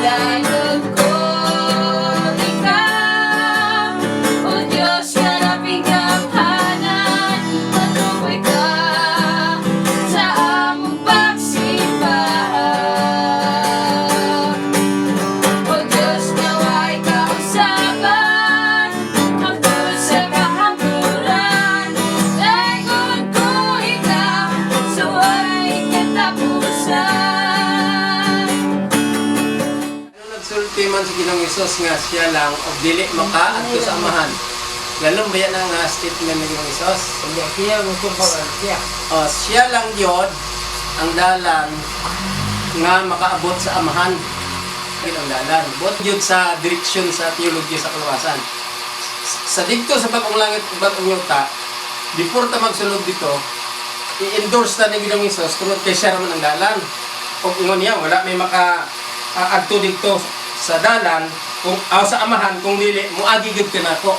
Dayon ko ikaw, O Diyos nga labing gamhanan, patuloy ka sa among pagsimba. O Diyos nga way kausaban, hangtod sa kahangturan, Daygon ko ikaw sa way katapusan. Ano nagsulti man si Ginoong Hesus nga siya lang og dili makaadto sa Amahan? Lalom ba yan ang statement ni Ginoong Hesus? Siya mo siya. Oh, siya lang yun ang dalan nga makaabot sa Amahan. Yun ang dalan. Buot yun sa direksyon sa teologiya sa kaluwasan. Sa didto sa bagong langit ug bagong yuta, before ta magsulod dito, i-endorse ta ni Ginoong Hesus tungod kay siya raman ang dalan. Ug ingon niya, wala may maka adto dito sa dalan kung sa Amahan kung dili moagi gyud kanako.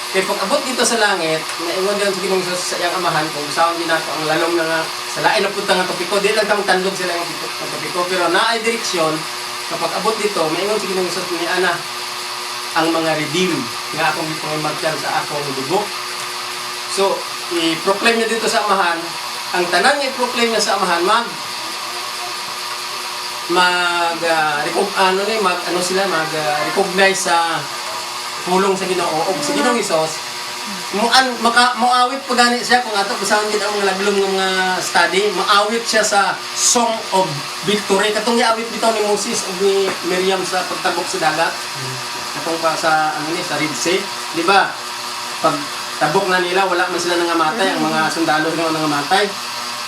Kay pag abot dito sa langit, naingon diyan sa Ginoong Hesus sa iyang Amahan, kung basahon din nato ang lalom na nga sa lain na punta nga topiko, di lang tang tandog sila yung topiko, pero naay direksyon kapag abot dito, maingon sa Ginoong Hesus ni ana ang mga redeem nga akong gipangimatyan sa akong dugo. So, i-proclaim niya dito sa Amahan, ang tanan nga i-proclaim niya sa Amahan, mag mag ano ni mag ano sila mag recognize sa pulong sa Ginoo ug sa Ginoong Hesus muan maka moawit pa gani siya. Kung ato basahon gid ang mga laglom nga mga study, maawit siya sa Song of Victory, katong giawit bitaw ni Moses ug ni Miriam sa pagtabok sa dagat, katong pa sa ano ni sa Red Sea, di ba? Pag tabok na nila, wala man sila nangamatay, ang mga sundalo nga nangamatay.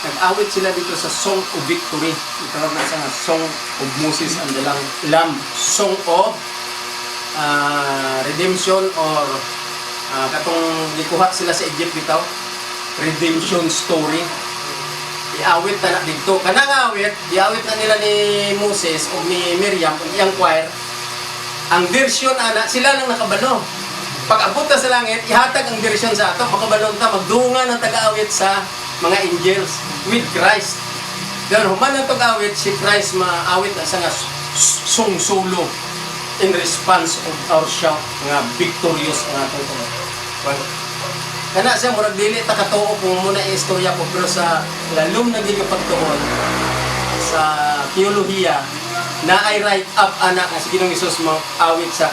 Nag-awit sila dito sa Song of Victory. Itawag na siya nga Song of Moses and the Lamb, Song of Redemption or katong gikuha sila sa Egypt bitaw, redemption story. Iawit na na dito kanang awit, iawit na nila ni Moses o ni Miriam o iyang choir. Ang version ana, sila lang nakabalo. Pag abot na sa langit, ihatag ang version sa ato, makabalon ta, magdungan ang taga-awit sa mga angels with Christ. Then human ang awit si Christ, maawit na sa nga song solo in response of our shout nga victorious ang atong well, kana siya murag dili ta katuo kung muna istorya ko, pero sa lalom na gid nga pagtuon sa teolohiya na ay write up ana nga si Ginoong Hesus awit sa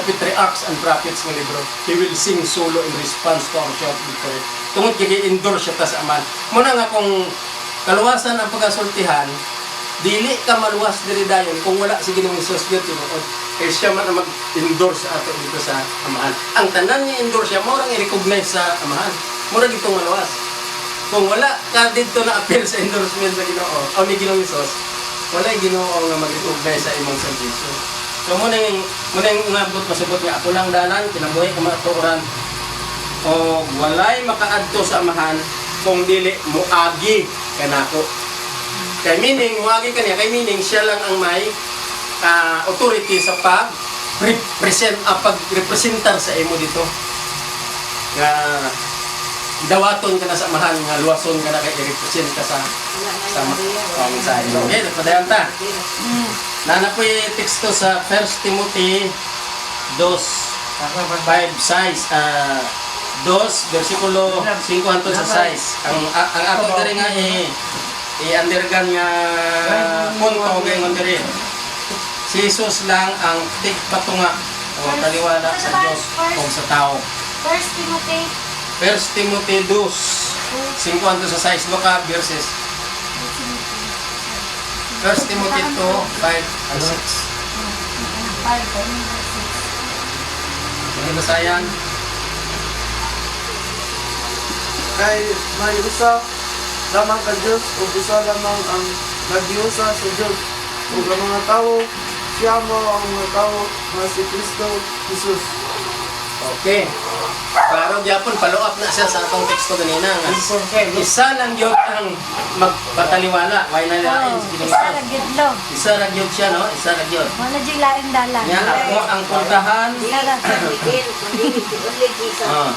Patriarchs and Prophets nga libro. He will sing solo in response to our shout victory. Tungod kay endorse siya ta sa Amahan. Muna nga kung kaluwasan ang pagkasultihan, dili ka maluwas diri dayon kung wala si Ginoong Hesus gyud tinuod. Kay siya man ang mag-endorse sa ato dito sa Amahan. Ang tanan niya endorse siya, mao rang i-recognize sa Amahan. Mura gitong maluwas. Kung wala ka dito na appeal sa endorsement sa Ginoo, o ni Ginoong Hesus, wala Ginoo nga mag-recognize sa imong salvation. So mo na yung umabot masabot nga ako lang dalan, kinabuhi, kamatuoran o walay makaadto sa Amahan kung dili muagi kanako. Kay meaning muagi kaniya, kay meaning siya lang ang may authority sa pag represent pag representar sa imo dito. Nga dawaton ka na sa Amahan nga luwason ka na kay i-represent ka sa oh, mensahe. Okay, padayon ta. Nana po yung teksto sa 1 Timothy 2, 5, 6, 2, versikulo 5 hangtod sa 6. Ang ato diri nga i-undergan nga punto gayon diri. Si Jesus lang ang tigpatunga o taliwala sa Diyos o sa tao. First Timothy. 1 Timothy 2, 5 hangtod sa 6, ka verses. 1 Timothy 2, 5 and 6. 5, 6. Mga basayan. Kay may usa lamang ka Dios ug usa lamang ang nagiusa sa Dios ug ang mga tawo, siya mao ang mga tawo nga si Kristo Jesus. Okay. Klaro gyapon, follow up na siya sa atong teksto ganina nga. Isa lang gyud ang magpataliwala, way na lain Oh, si Ginoong isa Hesus. ra gyud lo. Isa ra gyud siya, no? Isa ra gyud. Wala jud laing dalan. Nya ako ang pultahan. Isa ra. Only Jesus. Ah.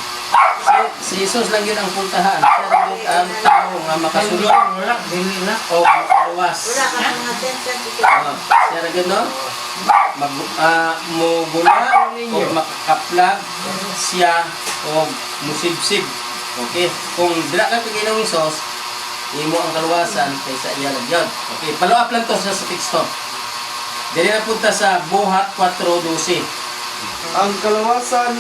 Si Jesus lang gyud ang pultahan. Siya lang gyud ang tao nga makasulod Wala, dili na. o makaluwas. Wala ka mga 10 Ah, siya ra gyud, no? Mag mugula o makaplag siya o musibsib. Okay? Kung dira ka kay Ginoong Hesus, imo ang kaluwasan kaysa iya lang yun. Okay, follow up lang to sa teksto. Dili na punta sa Buhat 4:12. Ang kalawasan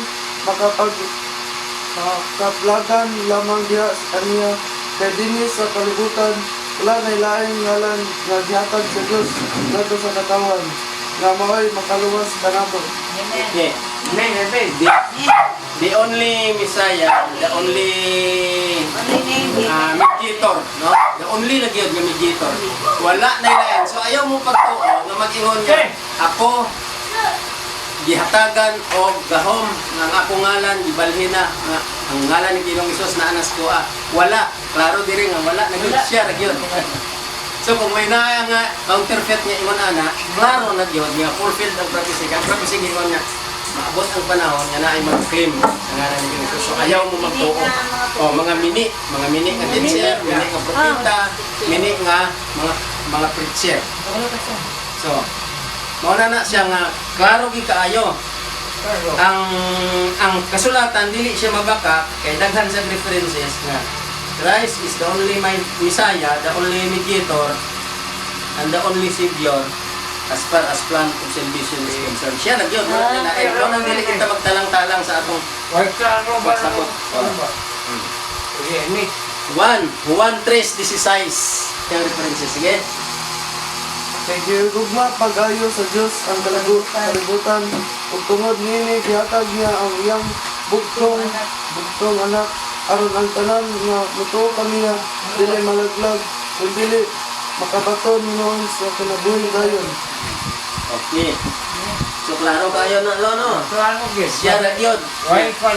makaplagan lamang diha sa kaniya kay dinhi sa kalibutan wala nay laing ngalan nga gihatag sa Dios ngadto sa katawan nga mao'y makaluwas kanamo. Amen. Okay. Amen, amen. The only Messiah, the only Only name, mediator, no? The only na gyud nga mediator. Wala na ilain. So ayaw mo pagtuo nga mag-ingon nga ako gihatagan og gahom nga ang akong ngalan gibalhin na nga ang ngalan ni Ginoong Hesus naa na sa kuha. Wala. Klaro diri nga wala na gyud siya ra gyud. So kung may naa nga counterfeit nga ingon ana, klaro na gyud nga fulfilled ang prophecy. Ang prophecy ingon nga maabot ang panahon nga naay mag-claim sa ngalan ni Ginoong Hesus. So ayaw mo magtuo. Oh, mga mini nga teacher, mini nga propeta, mini nga mga preacher. So, mao na na siya nga klaro gyud kaayo. Ang kasulatan dili siya mabaka kay daghan sa references nga Christ is the only my Messiah, the only mediator, and the only Savior as far as plan of salvation is concerned. Siya na gyud, wala na lain. Mao nang dili kita magtalang-talang sa atong Why klaro ba? Pagsakot. Ano ba? Sige, ni. 1, Juan 3:16. Yung references, sige. Kay gihugma pag-ayo sa Dios ang kalibutan ug tungod niini gihatag niya ang iyang bugtong bugtong anak aron ang tanan nga motuo kaniya dili malaglag kun dili makabaton noon sa kinabuhi dayon. Okay. So klaro kayo na lo no. Klaro gyud. Siya ra gyud. Why pa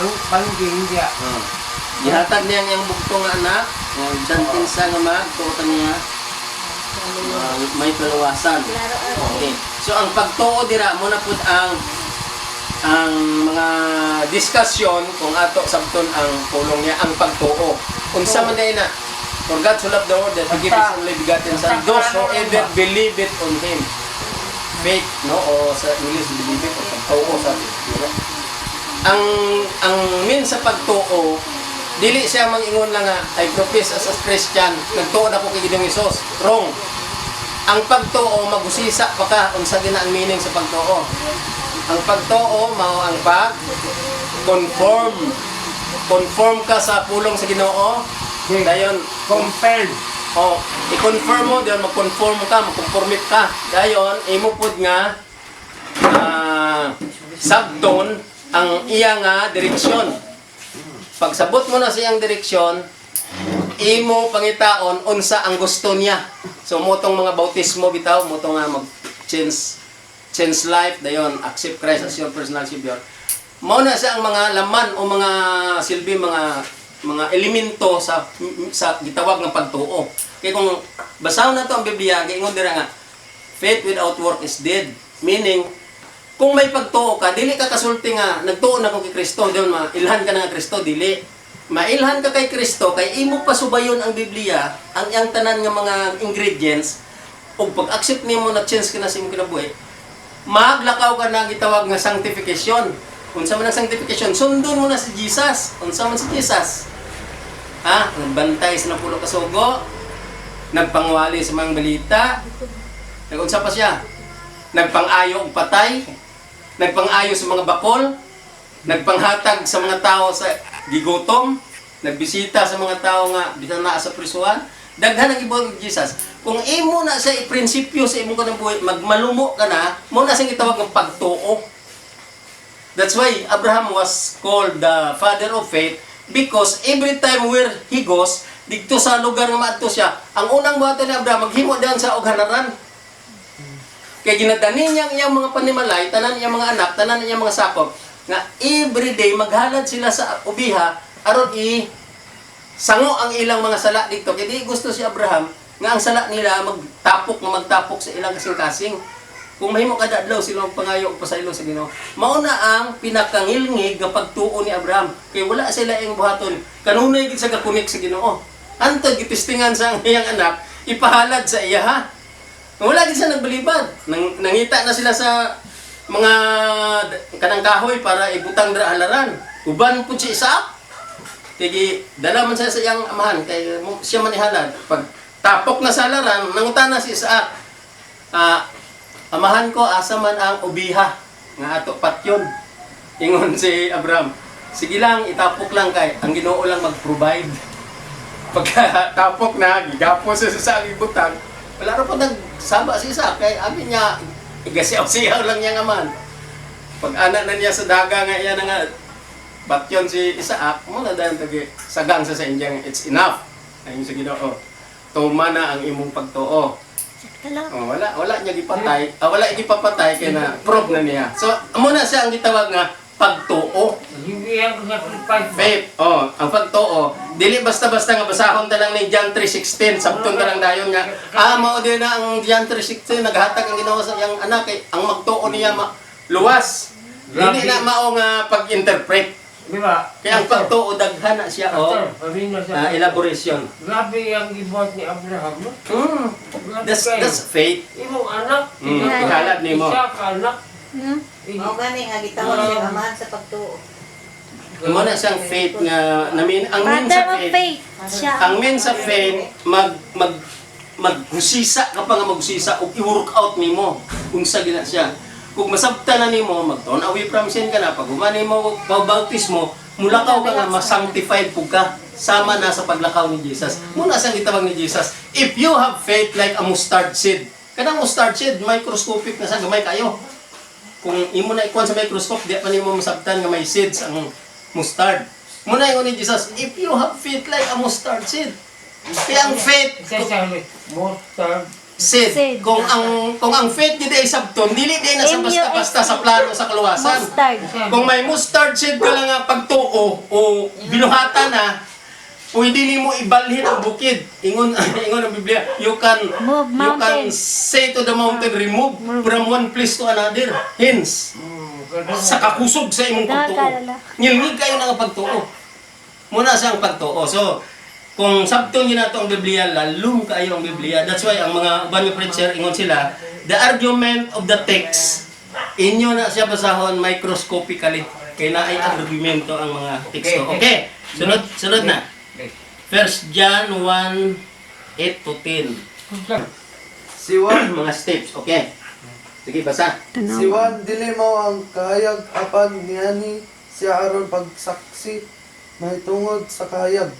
ang pangging diya. Oh. Gihatag niya ang iyang bugtong nga anak, nga bisan kinsa nga magtuo niya may kaluwasan. Klaro, ah. Okay. So ang pagtuo dira mo na pud ang mga diskusyon kung ato sabton ang pulong niya ang pagtuo. Unsa man day na? For God so loved the world that He gave His only begotten Son, those who ever believe it on Him. Faith, no? O sa English, believe it, o pagtuo sa diba? Ang mean sa pagtuo, dili siya mangingon lang nga, I profess as a Christian, nagtuo na ko kay Ginoong Hesus. Wrong. Ang pagtuo, magusisa pa ka unsa gina ang meaning sa pagtuo. Ang pagtuo mao ang pag conform. Conform ka sa pulong sa Ginoo. Dayon Compelled. oh, i-confirm mo dayon mag-conform ka, mag-conformit ka. Dayon imo pud nga sabton ang iya nga direksyon. Pagsabot mo na sa iyang direksyon, imo pangitaon unsa ang gusto niya. So mo tong mga bautismo bitaw, mo tong nga mag change change life dayon accept Christ as your personal savior. Mao na siya ang mga laman o mga silbi mga elemento sa gitawag ng pagtuo. Kay kung basahon na to ang Biblia, giingon dira nga faith without work is dead. Meaning, kung may pagtuo ka, dili ka kasulti nga nagtuo na ko kay Kristo, dayon mailhan ka na nga Kristo, dili. Mailhan ka kay Kristo kay imo pasubayon ang Biblia, ang iyang tanan nga mga ingredients ug pag-accept nimo na change ka na sa imong kinabuhi, maglakaw ka na ang gitawag nga sanctification. Unsa man ang sanctification? Sundon mo na si Jesus. Unsa man si Jesus? Ha? Nagbantay sa napulo ka sugo, nagpangwali sa mga balita, nagunsa pa siya? Nagpang-ayo og patay, nagpang-ayo sa mga bakol, nagpanghatag sa mga tao sa gigutom, nagbisita sa mga tao nga bisan naa sa prisuhan. Daghan ang gibuhat ni Jesus. Kung imo na sa prinsipyo sa imong kinabuhi, magmalumo ka na, mo na siyang gitawag ng pagtuo. That's why Abraham was called the father of faith because every time where he goes, didto sa lugar nga maadto siya, ang unang buhaton ni Abraham, maghimo diyan sa og halaran. Kay ginadani niya ang iyang mga panimalay, tanan iyang mga anak, tanan iyang mga sakop, nga every day maghalad sila sa ubiha aron i sango ang ilang mga sala dito. Kay di gusto si Abraham nga ang sala nila magtapok nga magtapok sa ilang kasing-kasing. Kung mahimo kada adlaw sila magpangayo og pasaylo sa Ginoo. Mao na ang pinakangilngig nga pagtuo ni Abraham. Kay wala sila iyang buhaton. Kanunay gid sa gakunik sa Ginoo. Antod gitistingan sa iyang anak, ipahalad sa iya ha. Wala gid siya nagbalibad. Nangita na sila sa mga kanang kahoy para ibutang dira halaran. Uban pud si Isaac. Tigi dala man siya sa iyang amahan kay siya man ihalad. Pag tapok na sa halaran, nangutana si Isaac. Ah, amahan ko, asa man ang obiha nga ato patyon. Ingon si Abraham, sige lang, itapok lang kay ang Ginoo lang mag-provide. Pagka tapok na, gigapos siya sa ibutang. Wala ra po nagsaba si Isaac kay abi niya igasiyaw-siyaw lang niya nga man. Pag ana na niya sa daga nga iya na nga batyon si Isaac, mo na dahil tagi sagang sa indyang it's enough. Ayon sa Ginoo. Tuma na ang imong pagtuo. Oh, wala wala niya gipatay. Ah, wala gipapatay kay na prove na niya. So, amo na siya ang gitawag nga pagtuo. Hindi ang sacrifice ba? Faith. Oh, ang pagtuo. Dili basta-basta nga basahon ta lang ni John 3:16, sabton ta lang dayon nga ah mao din na ang John 3:16 naghatag ang Ginoo sa iyang anak kay ang magtuo niya luwas. Dili na mao nga pag-interpret. Di ba? Kaya ang pagtuo daghan na siya oh, Pastor, sabihin na sa elaboration. Grabe ang gibuhat ni Abraham, no? Grabe That's kayo. that's faith. Imong anak, Ihalad nimo. Isa ka anak. Mao gani nga gitawag siya amahan sa pagtuo. Mo na siyang faith nga namin ang mean Father sa of faith. faith. Siya. Ang mean sa faith mag mag maghusisa ka pa nga maghusisa ug i-work out nimo unsa gina siya. Kung masabta na nimo mag-turn away from sin ka na pag human nimo bautismo mulakaw ka nga ma-sanctified pug ka sama na sa paglakaw ni Jesus. Muna siyang gitawag ni Jesus. If you have faith like a mustard seed, kanang mustard seed microscopic na sa gamay kayo. Kung imo na ikuan sa microscope, di pa nimo masabtan nga may seeds ang mustard. Muna ingon ni Jesus, if you have faith like a mustard seed. Kaya ang faith, Isa sa huli, mustard. seed, Seed. kung ang faith gid ay sabton, dili di na sa basta-basta sa plano sa kaluwasan. Mustard. Kung may mustard seed ka lang nga pagtuo o binuhatan na, pwede nimo ibalhin ang bukid. Ingon ingon ang Biblia, you can Move you can mountain. say to the mountain, remove from one place to another. Hence, sa kakusog sa imong pagtuo. Nakakalala. Ngilngig kayo na nga pagtuo. Muna siyang pagtuo. So, kung sabton yun nato ang Biblia, lalong kayo ang Biblia. That's why ang mga uban nga preacher, ingon sila, the argument of the text, inyo na siya basahon microscopically. Kaya na ay argumento ang mga teksto. Okay, sunod, sunod na. First John 1, 8 to 10. Si Juan, Mga steps, okay. Sige, basa. si Juan dili mao ang kahayag apan niani siya aron pagsaksi mahitungod sa kahayag.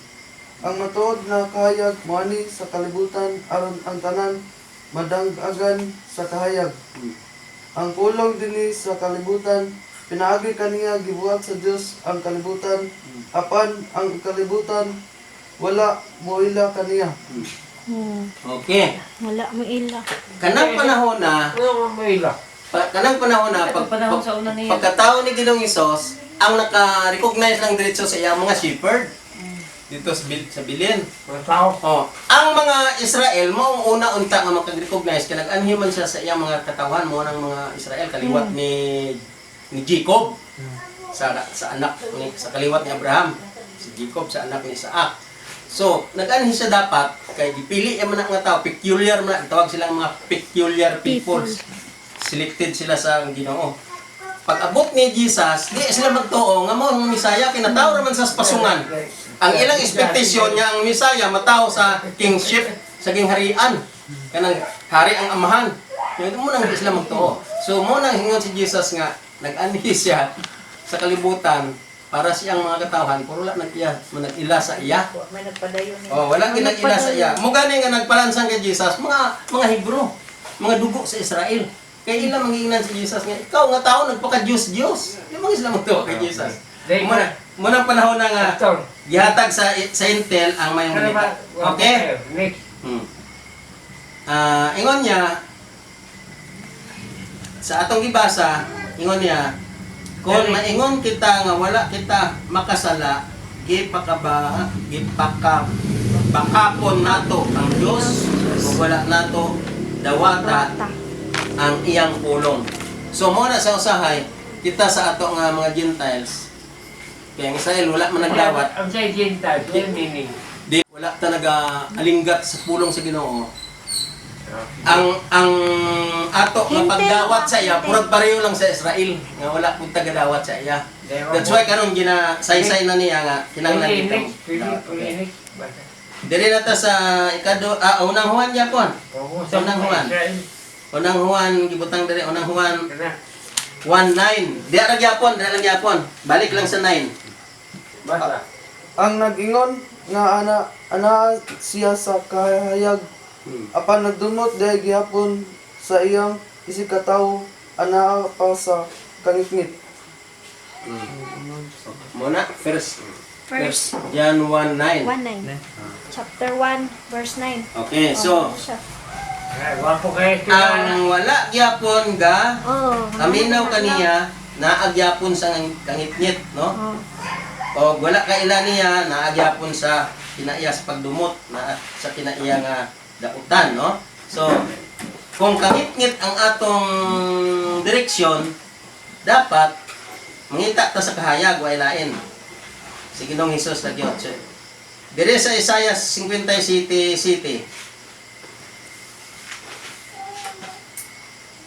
Ang matuod na kahayag moani sa kalibutan aron ang tanan madangagan sa kahayag. Ang pulong dinhi sa kalibutan pinaagi kaniya gibuhat sa Dios ang kalibutan apan ang kalibutan wala moila kaniya. Okay. Wala mo ila. Kanang panahon na, Ano ang maila? Kanang panahon na pag, Panahon pag, sa una niya. pagkatao ni Ginoong Hesus, ang naka-recognize lang diretso sa iyang mga shepherd dito sa bilin. Mga tao. Oh, ang mga Israel mao ang una unta nga maka-recognize kay nag-anhi man siya sa iyang mga katawhan mo ng mga Israel kaliwat ni ni Jacob sa anak ni sa kaliwat ni Abraham, si Jacob sa anak ni Isaac. So, nag-anhi siya dapat kay gipili man ang nga tao, peculiar man na, tawag silang mga peculiar peoples. Selected sila sa Ginoo. Pag abot ni Jesus, di sila magtuo nga mao ang Misaya kay natawo ra man sa pasungan. Ang ilang expectation nga ang Misaya matawo sa kingship, sa gingharian. Kanang hari ang amahan. Yun mo nang di sila magtuo. So mo nang hingon si Jesus nga nag-anhi siya sa kalibutan para siyang mga katawhan pero wala nag-iya, nag-ila sa iya. Wa may nagpadayon niya. Oh, wala ginag-ila sa iya. Mo gani nga nagpalansang kay Jesus, mga Hebro, mga dugo sa Israel. Kay ila mangiingnan si Jesus nga ikaw nga tao nagpaka Dios Dios. Di man sila magtuo kay Jesus. Mo na panahon na nga Pastor. gihatag sa Intel ang mayong Ano ba? balita. Okay? Next. Ah, ingon niya sa atong gibasa, ingon niya, kung maingon kita nga wala kita makasala, gipakaba gipaka bakapon nato ang Dios ug wala nato dawata ang iyang pulong. So mo na sa usahay kita sa ato nga mga Gentiles. Kaya ang Israel wala man nagdawat, Ang sa Gentiles, what meaning? di wala talaga alinggat sa pulong sa Ginoo. Ang ato nga Hintil pagdawat ba? sa iya, Hintil. murag pareho lang sa Israel nga wala pud tagadawat sa iya. That's why karon gina saysay na niya nga kinahanglan Pwede dito. next, pwede next. Basta. Diri na ta sa ikado ah, Unang Juan gyapon. Oo, sa Unang mga Juan. Israel. Unang Juan gibutang diri, Unang Juan Kana. 1:9. Di ra gyapon, di ra lang gyapon. Balik lang sa 9. Basta. Ang nag-ingon nga ana ana siya sa kahayag apan nagdumot dahil gihapon sa iyang isip katawo anaa pa sa kangitngit. Muna first First John 1:9. 1:9. Chapter 1, verse 9. Okay, so Ano siya? Ay, wapo kayo ang wala gyapon ga Oh. kaminaw kaniya naagyapon sa kangitngit, no? Oh. O wala kaila niya naagyapon sa kinaiya sa pagdumot na sa kinaiya nga dautan, no? So kung kangitngit ang atong direksyon, dapat mangita ta sa kahayag way lain. Si Ginoong Hesus na gyud. So, dire sa Isaiah 50 City City.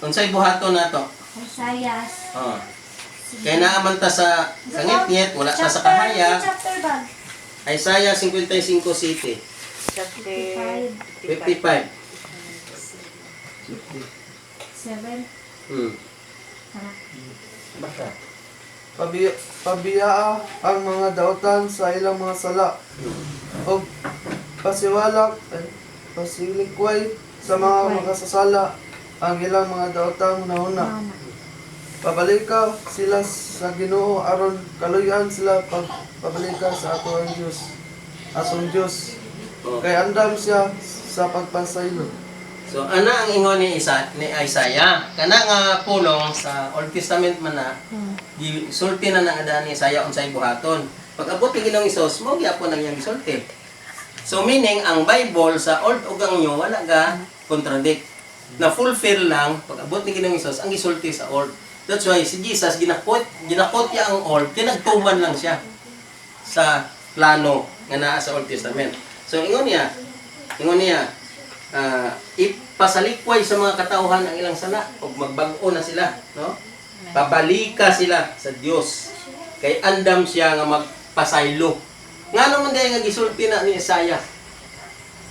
Unsay buhaton nato? Isaiah. Oh. Kay naaman ta sa kangitngit, wala ta sa kahayag. Chapter ba? Isaiah 55 City, Chapter 55. 7. Tara. Basta. Pabiyaa ang mga dautan sa ilang mga sala o pasiwalak ay, pasilikway sa mga makasasala ang ilang mga daotang hunahuna. Mauna. Pabalika sila sa Ginoo aron kaluyan sila pag pabalika sa ato ang Dios. Atong Dios. Oh. Kay andam siya sa pagpasaylo. So ana ang ingon ni Isaiah. Kana nga pulong sa Old Testament man na gisulti na ng adaan ni Isaiah unsay buhaton. Pag abot ni Ginoong Hesus, mo gyapon ang iyang gisulti. So meaning ang Bible sa Old ug ang New wala ga contradict. Na fulfill lang pag abot ni Ginoong Hesus ang gisulti sa Old. That's why si Jesus ginakot ginakot niya ang Old, kinagtuman lang siya sa plano nga naa sa Old Testament. So ingon niya, ipasalikway sa mga katauhan ang ilang sala ug magbag-o na sila, no? Pabalika sila sa Dios. Kay andam siya nga magpasaylo. Ngano man diay nga gisulti na ni Isaiah?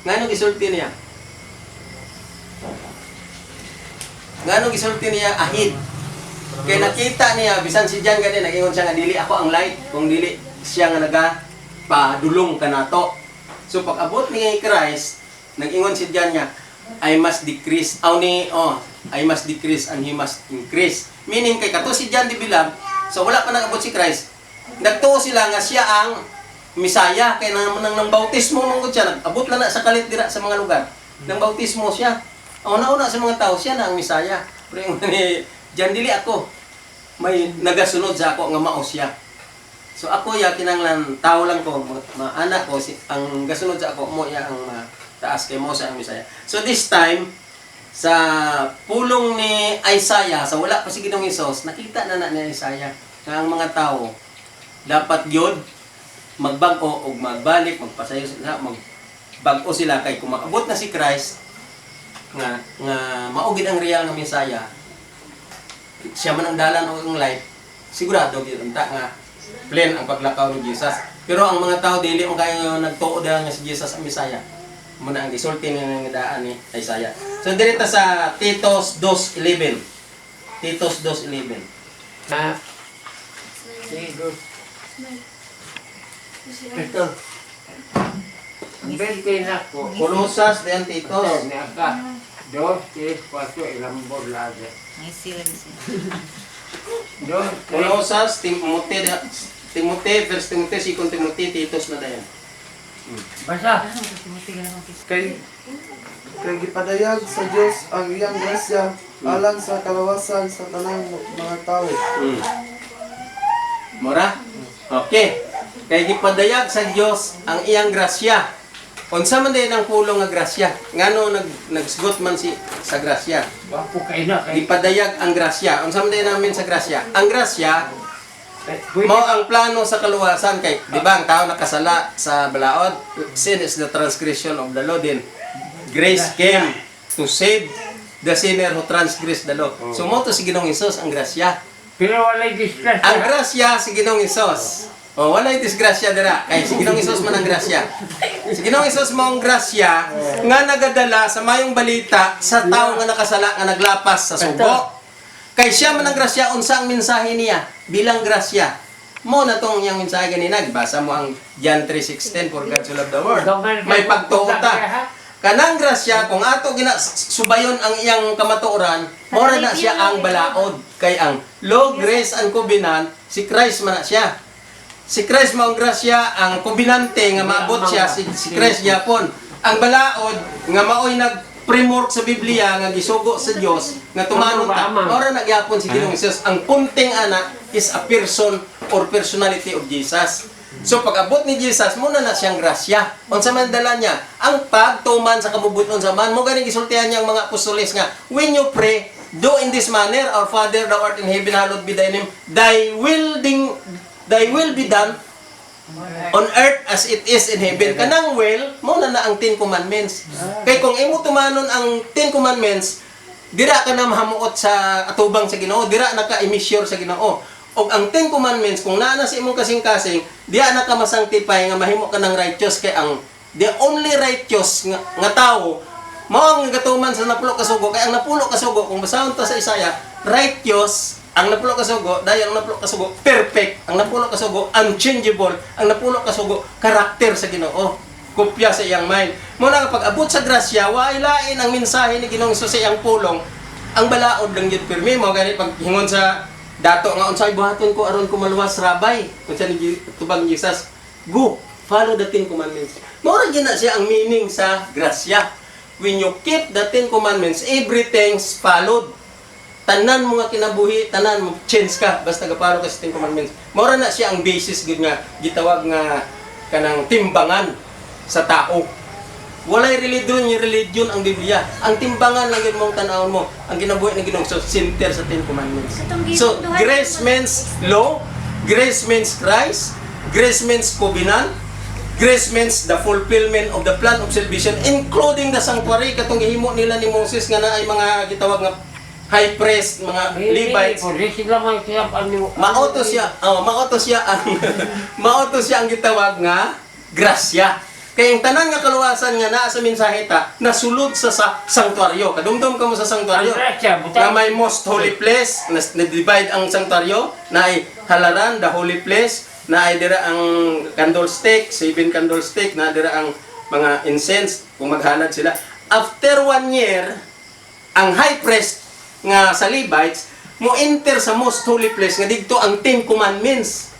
Ngano gisulti niya? Ngano gisulti niya ahid? Kay nakita niya bisan si John gani nag-ingon siya nga dili ako ang light kung dili siya nga naga padulong kanato. So pag abot ni Christ, nag-ingon si John nga I must decrease aw ni oh, I must decrease and he must increase. Meaning kay kato si John di Bilab, so wala pa nag-abot si Christ. Nagtuo sila nga siya ang Misaya kay nang nang, nang bautismo man gud siya, nag-abot lang na sa kalit dira sa mga lugar. Nang bautismo siya. Ang una-una sa mga tao siya na ang Misaya. Pero yung ni John dili ako may nagasunod sa ako nga mao siya. So ako ya kinanglan tao lang ko, maanak ko si, ang gasunod sa ako mo ya ang mataas kay mo sa ang Misaya. So this time sa pulong ni Isaiah sa wala pa si Ginoong Hesus, nakita na na ni Isaiah nga ang mga tao dapat gyud magbag-o og magbalik, magpasayo sila, magbag-o sila kay kung maabot na si Christ nga nga mao gid ang real nga Misaya, siya man ang dalan o ang light, sigurado gyud unta nga plain ang paglakaw ni Jesus. Pero ang mga tao dili mo kayo nagtuo dahil nga si Jesus ang Mesaya. Muna ang gisulti ni nga daan ni Isaiah. So diri ta sa Titos 2:11. Titos 2:11. Na. Sige. Ito. 20 na ko. Kolosas then Titos. Ito, naka. Dos, tres, cuatro, ilang lagi. Ngisi lagi siya. Dos, tres. Kolosas, Timothy, Timothy, First Timothy, Second Timothy, Titos na dayon. Basta. Kay kay gipadayag sa Dios ang iyang grasya alang sa kalawasan sa tanang mga tawo. Mora? Okay. Kay gipadayag sa Dios ang iyang grasya. Unsa man din ang pulong nga grasya? Ngano nagsgot man si sa grasya? Wapo kayo na. Kay, Gipadayag ang grasya. Unsa man din namin sa grasya? Ang grasya eh, mao ang plano sa kaluwasan kay di ba ang tao nakasala sa balaod? Sin is the transgression of the law din. Grace came. To save the sinner who transgress the law. So mao to si Ginoong Hesus ang grasya. Pero walay disgrasya. Ang grasya si Ginoong Hesus. Oh, walay disgrasya dira kay si Ginoong Hesus man ang grasya. Si Ginoong Hesus mao ang grasya nga nagadala sa mayong balita sa tawo nga nakasala nga naglapas sa sugo. Kay siya man ang grasya, unsa ang mensahe niya bilang grasya? Mo na tong iyang mensahe ganina, gibasa mo ang John 3:16, "For God so loved the world." May pagtuo ta. Kanang grasya kung ato gina subayon ang iyang kamatuoran, mora na siya ang balaod kay ang law, grace and covenant, si Christ man na siya. Si Christ mao ang grasya, ang kombinante nga maabot siya si Christ gyapon. Ang balaod nga maoy nag framework sa Biblia nga gisugo sa Dios nga tumanon ta. Mora na gyapon si Ginoong Jesus. Ang punting ana is a person or personality of Jesus. So pag abot ni Jesus, muna na siyang grasya. Unsa man dala niya? Ang pagtuman sa kabubuton sa man. Mo ganing gisultihan niya ang mga apostoles nga, "When you pray, do in this manner: Our Father, thou art in heaven, hallowed be thy name. Thy will be done on earth as it is in heaven." Kanang will, mo na na ang Ten Commandments. Kay kung imo tumanon ang Ten Commandments, dira ka na mahamuot sa atubang sa Ginoo, dira na ka i-measure sa Ginoo. Og ang Ten Commandments, kung naa na sa imong kasing-kasing, diya na ka masanctify nga mahimo ka ng righteous kay ang the only righteous nga tawo mao ang gatuman sa napulo ka sugo. Kay ang napulo ka sugo, kung basahon ta sa Isaiah, righteous ang napulo ka sugo, dayon ang napulo ka sugo perfect, ang napulo ka sugo unchangeable, ang napulo ka sugo karakter sa Ginoo, kopya sa iyang mind. Mo na nga pag abot sa grasya, waay lain ang mensahe ni Ginoong Hesus sa iyang pulong. Ang balaod lang gyud pirmi mo gani pag hingon sa dato nga, "Unsay buhaton ko aron ko maluwas, Rabbi?" Unsa ni tubag ni Jesus? "Go, follow the Ten Commandments." Mao ra gyud na siya ang meaning sa grasya. When you keep the Ten Commandments, everything's followed. Tanan mo nga kinabuhi, tanan mo change ka basta gapalo ka sa Ten Commandments. Mao ra na siya ang basis gyud nga gitawag nga kanang timbangan sa tao. Walay religion, yung religion ang Biblia. Ang timbangan lang yun mong tanawon mo, ang kinabuhi ng Ginoong, so center sa Ten Commandments. Katong So, gibuhat grace means law, grace means Christ, grace means covenant, grace means the fulfillment of the plan of salvation, including the sanctuary, katong gihimo nila ni Moses nga naay mga gitawag nga high priest, mga Levites. Di sila may siyap ang Mao to siya ang gitawag nga grasya. Kaya ang tanan nga kaluwasan nga naa sa mensahe ta nasulod sa sanctuaryo. Kadumdum ka mo sa sanctuaryo. Ang grasya, butang. Nga may most holy place, na divide ang sanctuaryo, na ay halaran, the holy place, na ay dira ang candlestick, seven candlestick, na dira ang mga incense kung maghalad sila. After one year, ang high priest nga sa Levites mo enter sa most holy place nga didto ang Ten Commandments.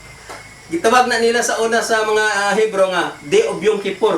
Gitawag na nila sa una sa mga Hebro nga Day of Yom Kippur.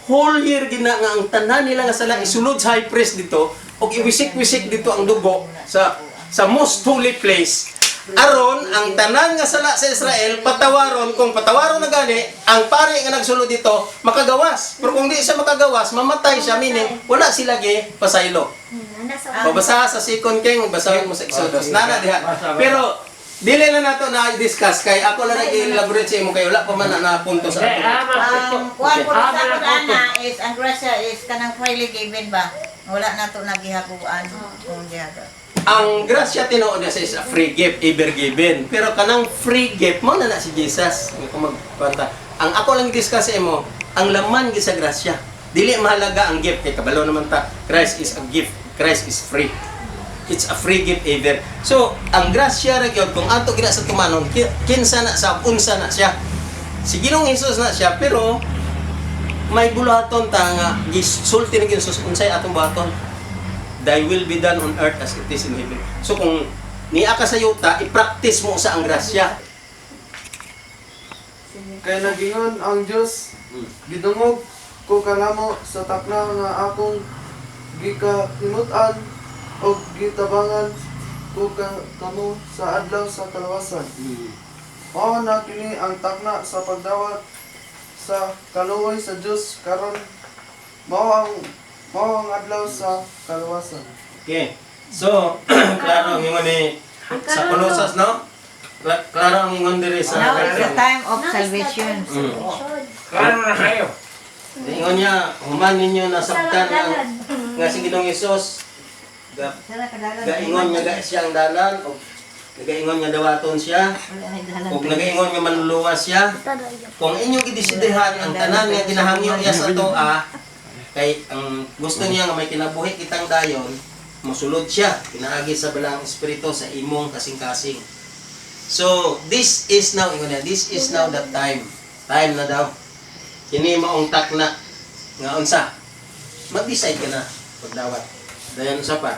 Whole year gina nga ang tanan nila nga sala isulod sa high priest dito ug iwisik-wisik dito ang dugo sa most holy place aron ang tanan nga sala sa Israel patawaron. Kung patawaron na gani, ang pari nga nagsulod dito makagawas, pero kung di siya makagawas, mamatay siya, meaning wala sila gi pasaylo. Nasa O basa sa Second King, basahin mo sa Exodus. Nana diha. Pero dili na nato na discuss kay ako lang nag-elaborate sa imo kay wala pa man na napunto sa Eh, ato. ama, Ang kuan ko Ama sa na akon po. ana is ang grasya is kanang freely given ba? Wala na to nagihaguan kung gihago. Ang grasya tinuod na siya is a free gift, ever given. Pero kanang free gift mo na na si Jesus. Ang kung magkwanta. Ang ako lang discuss sa imo, ang laman gyud sa grasya. Dili mahalaga ang gift kay kabalo naman ta. Christ is a gift. Christ is free. It's a free gift ever. So, ang grasya ra gyud kung ato gina sa tumanon, kinsa na sa unsa na siya. Si Ginoong Hesus na siya, pero may buluhaton ta nga gisulti ni Ginoong Hesus unsay atong buhaton. "Thy will be done on earth as it is in heaven." So kung niya ka sa yuta, i-practice mo sa ang grasya. Kay nagingon ang Dios, "Gidungog ko kanamo sa takna nga akong gikahimut-an ug gitabangan ko kamo sa adlaw sa kalawasan." Mao na kini ang takna sa pagdawat sa kaluoy sa Dios karon mao ang adlaw sa kaluwasan. Okay. So, klaro ang ingon ni sa Colosas, no? Klaro ang ingon diri sa Now is the time of Now is the salvation. time of salvation. Klaro na kayo. Ingon niya, human ninyo nasabtan Sa ang dalan. nga si Ginoong Hesus ga Sara kadalan. gaingon nga ga siya ang dalan o nagaingon nga dawaton siya Wala na dalan. o nagaingon nga manluluwas siya. Kung inyong gidesidehan ang tanan nga ginahangyo niya sa atoa, kay ang gusto niya nga may kinabuhi kitang dayon, mosulod siya pinaagi sa Balaang Espiritu sa imong kasing-kasing. So this is now, ingon niya, this is now the time. Time na daw. Kini maong takna nga unsa, mag-decide ka na pagdawat. Dayon usa pa,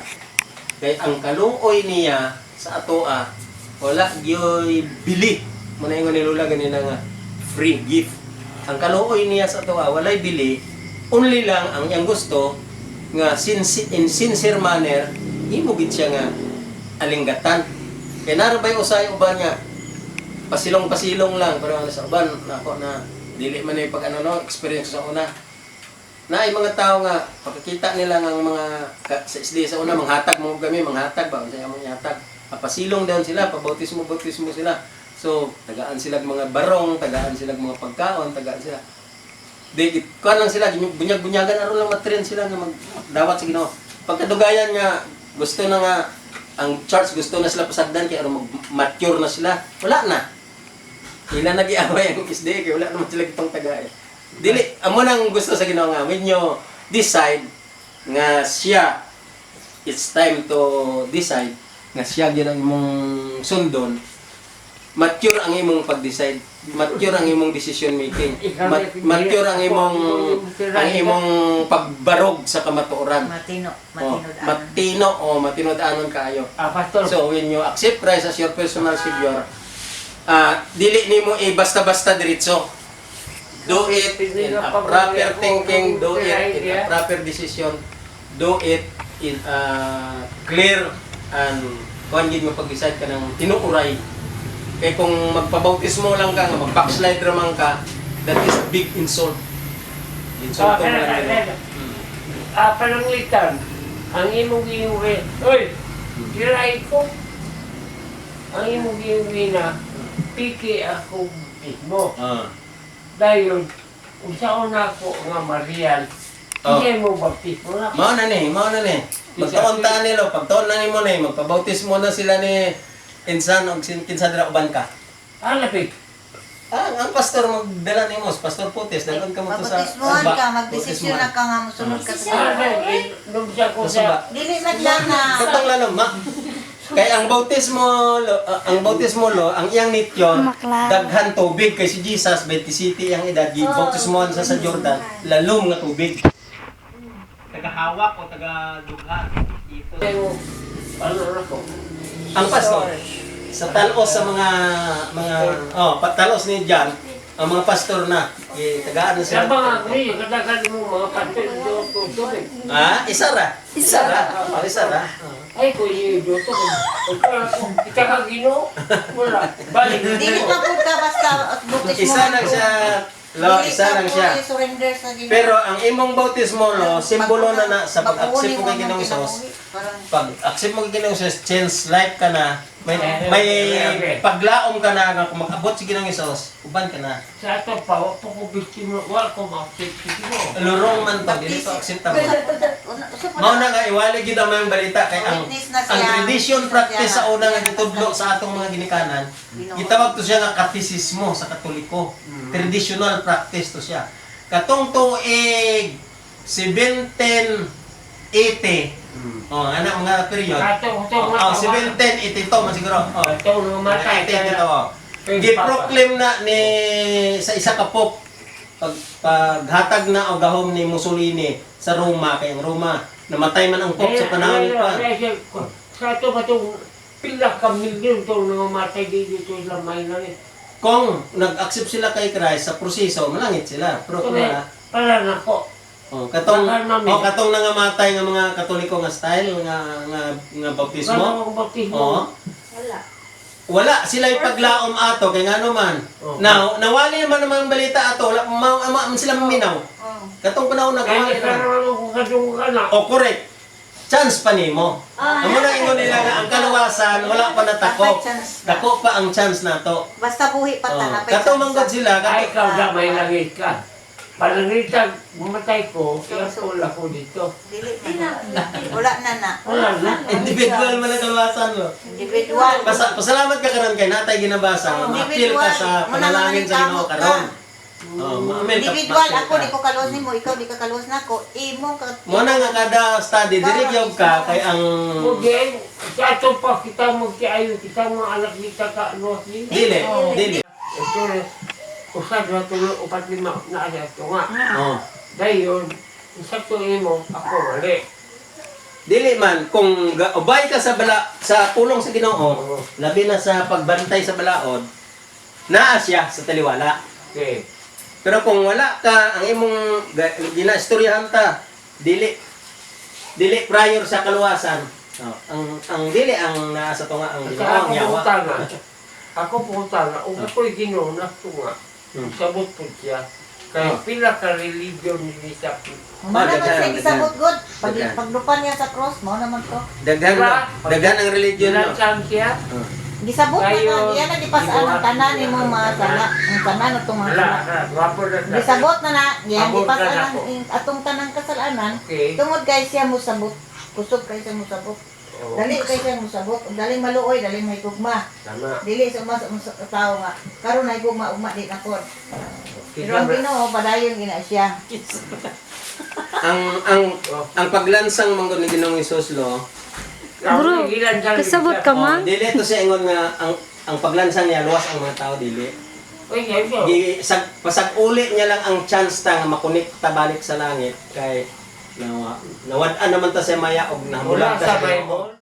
kay ang kaluoy niya sa atoa wala gyoy bili. Muna ingon ni Lola ganina nga free gift. Ang kaluoy niya sa atoa walay bili, only lang ang iyang gusto nga in sincere manner imo gid siya nga alinggatan. Kay narabay usay uban nga pasilong-pasilong lang, pero ano sa uban nako na dili man ay pag ano no experience sa una na ay mga tao nga pagkakita nila ng mga sa SDA sa una, manghatag mo kami, manghatag ba, unsa among ihatag, papasilong dayon sila, pabautismo bautismo sila. So tagaan sila mga barong, tagaan sila mga pagkaon, tagaan sila di kuan lang sila, bunyag-bunyagan aron lang matrain sila nga magdawat sa Ginoo. Pagkadugayan nga gusto na nga ang church, gusto na sila pasagdan kay aron mag-mature na sila, wala na ila nagiaway ang SDA kay wala naman sila gitong tagay. Dili amo nang gusto sa Ginoo nga when you decide nga siya, it's time to decide nga siya gyud ang imong sundon. Mature ang imong pag-decide, mature ang imong decision making, mature ang imong pagbarog sa kamatuoran. Matino, Oh, matinod. matino, oh, matinod-anon kaayo. Ah, pastor. So when you accept Christ as your personal savior, dili nimo eh basta-basta diretso. Do it in a proper thinking, do it in a proper decision, do it in a clear and kuan gid mo pag-decide ka ng tinuuray. Kay kung magpabautismo lang ka, nga mag-backslide ra man ka, that is a big insult. Insult Ah, mo kaya, lang kaya, yun. Ah, pananglitan, ang imong giingwe, oy, kiray ko. Ang imong giingwe na, piki ako mismo. Dayon, unsaon na ako nga marial, hindi mo baptismo na. Mao na ni, mao na ni. Magtuon ta nilo, pagtuon na nimo ni, magpabautismo na sila ni insan og kinsa dira uban ka. Ah, lapit. Ah, ang pastor magdala nimo, Pastor Putis, dalon ka mo to sa Mabautismohan Suba. ka, magdesisyon na ka nga mosunod ka sa Ah, dahil, nung ko Sa suba. sa, Dili man lang na. Katong lalom, ma. Kay ang bautismo, lo, ang bautismo lo, ang iyang nityon, Maklaro. daghan tubig kay si Jesus 27 iyang edad, gibautismohan sa Jordan, lalom nga tubig. Tagahawak o taga-dughan. Pero, ano na ko? Ang pastor sa talos sa mga oh, patalos ni John, ang mga pastor na eh, tagaan na Sa sila. mga ni, kadagan mo mga pastor, do tubig. Ah, isa ra. Isa ra. Oh, isa ra. Ay, ko yung do Kita ka Ginoo? Wala. Balik. Dili man pud ka basta at bautismo. Isa lang siya. Lo, Dili isa ka lang siya. pud surrender sa Ginoo. Pero ang imong bautismo lo, simbolo na na sa pag-accept mo kay Pag-uuni Ginoong mo ng Hesus. kinabuhi, parang Pag-accept mo kay Ginoong Hesus, change life ka na. May paglaom ka na nga kung mag-abot si Ginoong Hesus, uban ka na. Sa ato pa, wa po ko biktima, wa ko ma-accept sa Ginoo. Lurong man to, dili to acceptable. Usa pa Mao na nga iwali gyud ang mga balita kay ang Witness na siya. ang tradition Witness na practice siya. sa una nga gitudlo sa atong mga ginikanan, Ginoo. gitawag to siya nga katisismo sa Katoliko. Traditional practice to siya. Katong tuig 1780. Oh, ana mga period. Kato, kato, Oh, 1782 man siguro. Oh. Kato, namatay. 1882. Oh. Giproclaim na ni sa isa ka pope pag paghatag na og gahom ni Mussolini sa Roma, kay ang Roma namatay man ang pope sa panahon ni Juan. Sa ato ba itong pila ka milyon itong nangamatay dito ito lamay na ni. Kung nag-accept sila kay Christ sa proseso, malangit sila. Pero kung wala, Para nako. oh, katong Baka namin. oh, katong nangamatay nga mga Katoliko nga style nga nga nga bautismo. Wala akong bautismo. Oo. Wala. Wala sila ipaglaom ato kay ngano man. Oo. Now, nawali naman ang mga balita ato, wala ma, ma, man sila maminaw. Oh. Katong panahon Kaya nagawali ka na. naman kung kadung ka na. O correct. Chance pa nimo. Ah. Amo na ingon nila nga ang kaluwasan wala pa natako. Napay chance. Dako pa ang chance nato. Basta buhi pa ta Oh. napay Katong chance. manggod sila, Ay, katong ikaw na may langit ka. Pananglitan, mamatay ko, iapol ako dito. Dili man. Wala na na. Wala na. Individual man ang kaluwasan mo. Individual. Pasalamat ka karon kay natay ginabasa nga maapil ka sa Individual. Muna panalangin sa Ginoo maningkamot ka. karon. Oh, maapil ka. Individual Maapil ako ka. di ko kaluwas nimo, ikaw di ka kaluwas nako. Imo ka. Mo na nga kada study diri gyud ka kay ang Okay, sa ato pa kita magkiayo, kita mga anak kita ka, ano, ni? Dili, dili. Ito, usa, dua, tulo, upat, lima, na ito nga. Oh. Dayon, isa to imo, ako mali. Dili man kung ubay ka sa bala sa pulong sa Ginoo, labi na sa pagbantay sa balaod, naa siya sa taliwala. Okay. Pero kung wala ka, ang imong ginaistoryahan ta, dili dili prior sa kaluwasan. Oh, ang dili ang naa sa tunga ang Sa Ginoo ang ako yawa. pungutana, ako pungutana, ug ako'y Ginoo na tunga. Sabot po siya. Kaya pila ka religion ni sa Mao naman Daghan, siya gisabot god. Pag Daghan. pagdupan niya sa cross, mao naman to. Daghan Diba? daghan ang religion no. Nilansang siya. Oh. Gisabot na na, Dayon, diyan na dipasaan ang tanan nimo mga sala, ang tanan atong mga Wala, sala. wala, wapo na siya. Gisabot na na, diyan Abot na dipasaan ang nako. atong tanang kasalanan. Okay. Tungod kay siya mosabot, kusog kay siya mosabot. Oo, Dali kay siya mosabot, ug dali maluoy, dali mahigugma. tama. Dili sa umas sa tao nga karon ay gugma ugma di na pod. Pero ang Kita Ginoo padayon gina siya. Ang paglansang manggod ni Ginoong Hesus lo, Bro, kasabot ka oh, man? dili to siya ingon nga ang paglansang niya luwas ang mga tao dili. Uy, ay, Gi pasag-uli niya lang ang chance ta nga makonekta balik sa langit kay nawad-an naman ta sa maya og Wala nahamulag ta sa sa Ginoo. Bible.